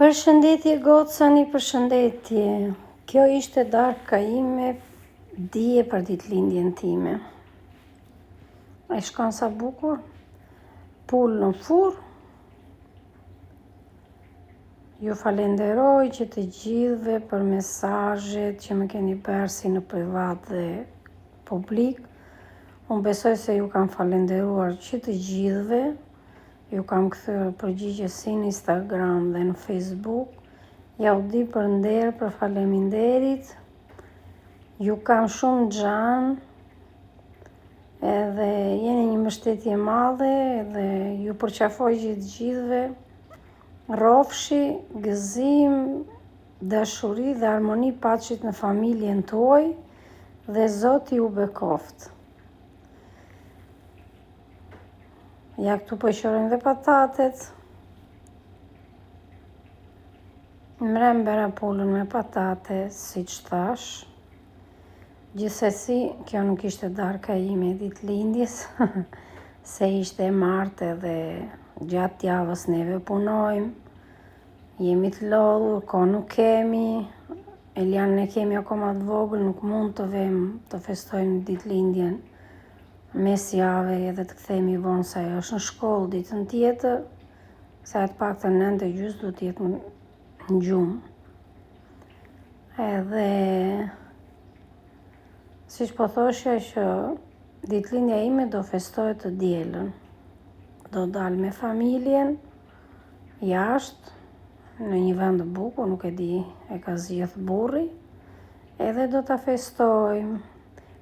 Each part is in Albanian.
Përshëndetje gocani, përshëndetje. Kjo ishte darka ime dje për ditëlindjen time. E shkon sa bukur? Pulë në furrë. Ju falenderoj që të gjithëve për mesazhet që më keni bërë si në privat dhe publik. Unë besoj se ju kam falenderuar që të gjithëve. Ju kam kthyer përgjigje si në Instagram dhe në Facebook. Ja u di për nder, për faleminderit. Ju kam shumë xhan. Edhe jeni një mbështetje e madhe dhe ju përqafoj që të gjithëve. Rrofshi, gëzim, dashuri dhe harmoni paçit në familjen tuaj dhe Zoti ju bekoftë. Ja këtu po i qërojmë dhe patatet. Mrem bëra pulën me patate, siç thashë. Gjithsesi, kjo nuk ishte darka ime e ditëlindjes, se ishte e martë dhe gjatë javës neve punojmë, jemi të lodhur, kohë nuk kemi, Elianën e kemi akoma të vogël, nuk mund të vemë të festojmë ditëlindjen mes jave edhe të kthehemi vonë se ajo është në shkollë ditën tjetër, se ajo të paktën 9 e gjysë duhet të jetë në gjumë. Edhe siç po thoshja që ditëlindja ime do festohet të dielën. Do dal me familjen jashtë në një vend të bukur, nuk e di, e ka zgjedh burri, edhe do ta festojmë.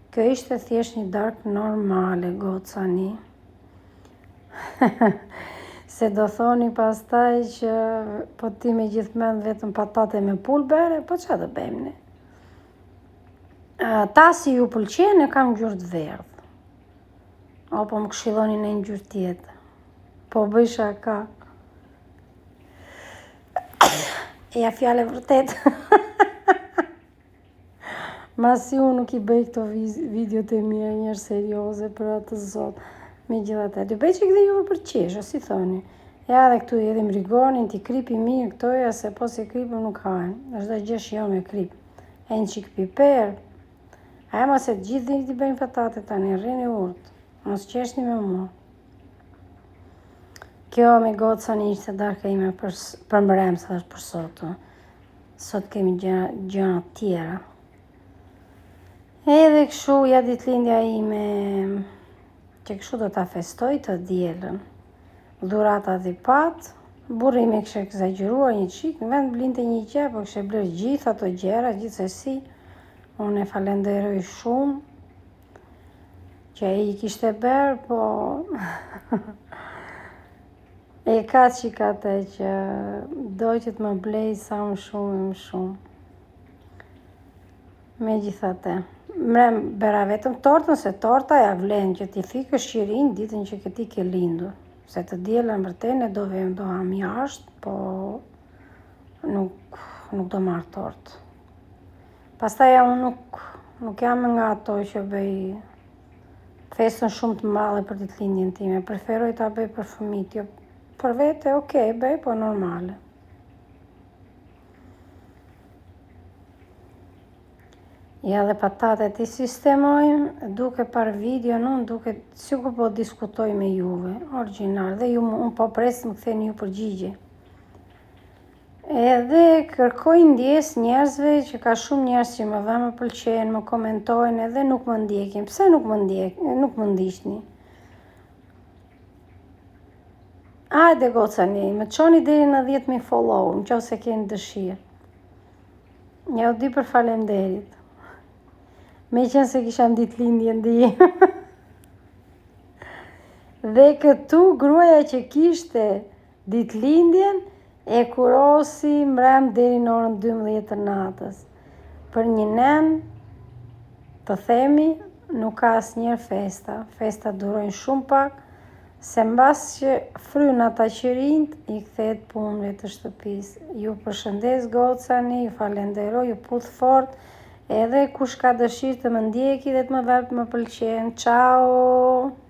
Kjo ishte thjesht një darkë normale, gocani. Se do thoni pastaj që po ti me gjithë mend vetëm patate me pulë bere, po ça të bëjmë ne? Tasi ju pëlqen e kam ngjyrë të verdhë. O, po më këshilloni në ngjyrë tjetër. Po bëj shaka. Ja fjalë e vërtetë. Masi unë nuk i bëj këto videot e mia njerë serioze për atë zot. Megjithatë, të bëj që këtë juve për qesh, o si thoni. Ja dhe këtu i hedhim rigonin, t'i kripi mirë këto ja, se po s'i kripëm nuk hahen. Çdo gjë shijon me krip. E një çikë piper. A e ma se të gjithë dini t'i bëjnë patate tani, rrini urtë. Mos qeshni me mua. Kjo me gocani ishte darka ime për, për mbrëmë, sa është për sot. Sot kemi gjëra, gjëra të tjera. Edhe kështu ja ditëlindja ime që kështu do ta festoj të dielën. Dhuratat i patë, burri im e kishte ekzagjeruar një çik, në vend blinte një gjë, po kishte blerë gjithë ato gjëra, gjithsesi unë e falenderoj shumë që ai i kishte bërë, po E ka çik atë që do që të më blej sa më shumë e më shumë. Megjithatë, mrem bëra vetëm tortën, se torta ja vlen që t'i fikësh qirinj ditën që ke ti ke lindur. Se të dielën vërtet ne do vem do ham jashtë, po nuk, nuk do marr tortë. Pastaj unë nuk, nuk jam nga ato që bëj festën shumë të madhe për ditëlindjen time. Preferoj ta bëj për fëmijët, jo për vete, ok, bëj, po normale. Ja dhe patatet i sistemojmë, duke parë videon, unë duke, sikur po diskutoj me juve, origjinal, dhe ju, unë po pres më ktheni ju përgjigje. Edhe kërkoj ndjesë njerëzve që ka shumë njerëz që më vënë më pëlqejnë, më komentojnë edhe nuk më ndjekin. Pse nuk më ndjek, nuk më ndiqni? Hajde gocani, më çoni deri në 10.000 follow, në qoftë se keni dëshirë. Ja u di për falemderit. Meqenëse kisha në ditëlindjen dje. Dhe këtu gruaja që kishte Ditëlindjen e kurosi mbrëmë deri në orën 12 të natës. Për një nen, të themi, nuk ka asnjëherë festa. Festa durojnë shumë pak, se mbas që fryn ata qirinjtë, i kthehet punëve të shtëpisë. Ju përshëndes gocani, ju falenderoj, ju puth fort, edhe kush ka dëshirë të më ndjeki dhe të më vërë më pëlqen. Ciao!